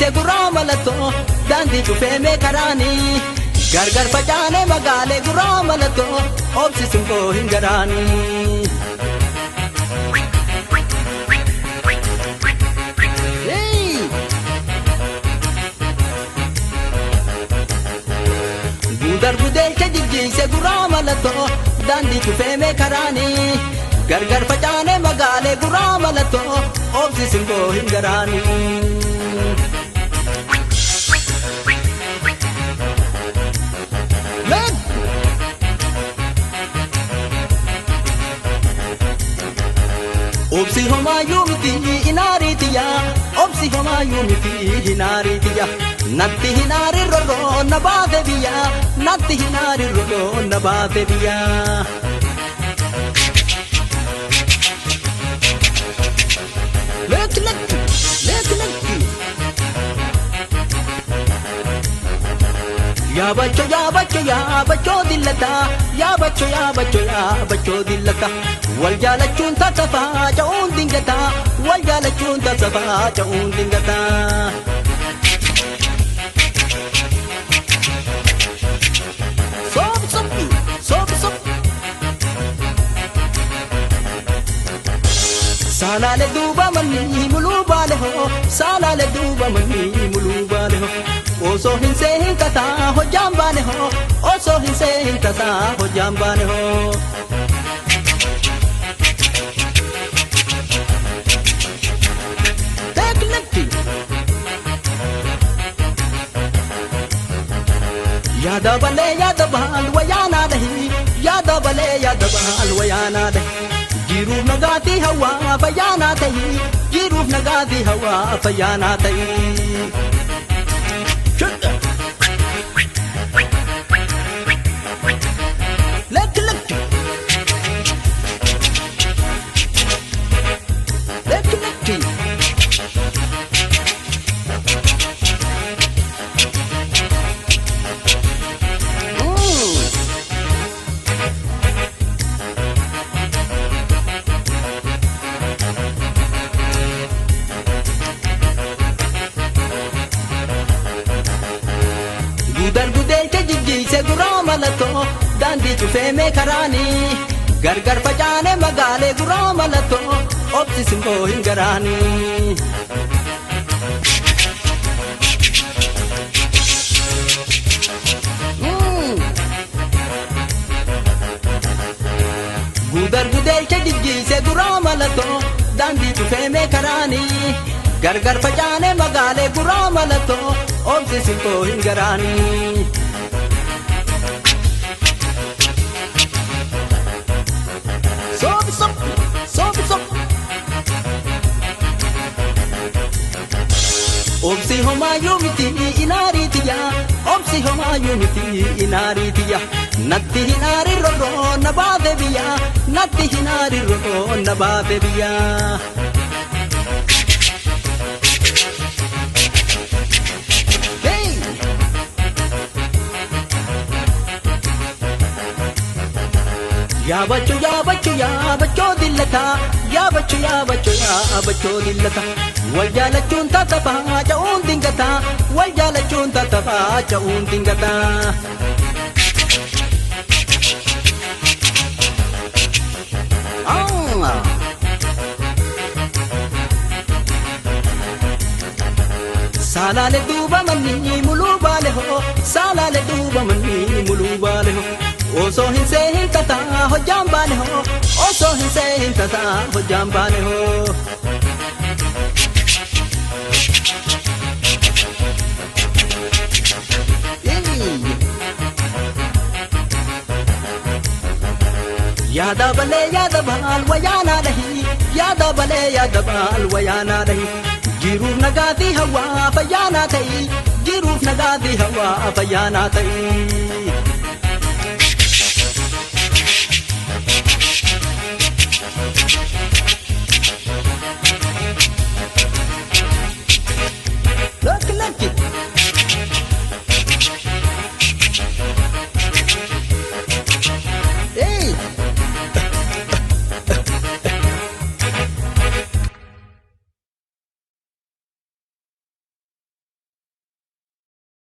jijjiise guraa mallattoo daandii cufeemee karaanii gargar facaanee magaalee guraa mallattoo obsi simboo hin garaanii. Gudar gudeelcha jijjiise guraa mallattoo daandii cufeemee karaanii gargar facaanee magaalee guraa mallattoo obsi simboo hin garaanii. Obsi homaayyuu miti inaariitiya obsi homaayyuu miti inaariitiya natti hinaari rorroo na baate biyya natti hinaari rorroo na baate biyya. Lekki lekki lekki lekki. Yaabachoo yaabachoo yaabachoo dillataa yaabachoo yaabachoo yaabachoo dillataa wal jaalachuun tattafaa ca'uun dingataa wal jaalachuun tattafaa ca'uun dingataa. Soofi soofi soofi soofi. Saalaale duuba manni muluu baale hoo saalaale duuba manni muluu baale hoo osoo hin seehin tasaa hojjaan baane hoo osoo hin seehin tasaa hojjaan baane hoo. Teekilekki. Yaada balee yaada baal wayaanaa dhahi yaada balee yaada baal wayaanaa dhahi. Jiruuf nagaatii hawaa fayyaanaa ta'i jiruuf nagaatii hawaa fayyaanaa ta'i. Lekki lekki. Lekki lekki. Gudar gudeelcha jijjiise guraa mallattoo daandii cufeemee karaanii gargar facaanee magaalee guraa mallattoo obsi simboo hin garaanii. Gudar gudeelcha jijjiise guraa mallattoo daandii cufeemee karaanii gargar facaanee magaalee guraa mallattoo obsi simboo hin garaanii. Soofi soofi soofi soofi. Obsi homaayyuu miti inaariitiya obsi homaayyuu miti inaariitiya natti hinaari rorroo na baate biyya natti hinaari rorroo na baate biyya. Hey! Yaabachoo yaabachoo yaabachoo dillataa yaabachoo yaabachoo yaabachoo dillataa wal jaalachuun tattafaa ca'uun dingataa wal jaalachuun tattafaa ca'uun dingataa. Saalaale duuba manni muluu baale hoo saalaale duuba manni muluu baale hoo osoo hin seehin tasaa hojjaan baane hoo osoo hin seehin tasaa hojjaan baane hoo. Yaada balee yaada baal wayaanaa dhahi yaada balee yaada baal wayaanaa dhahi jiruuf nagaatii hawaa fayyaanaa ta'i jiruuf nagaatii hawaa fayyaanaa ta'i.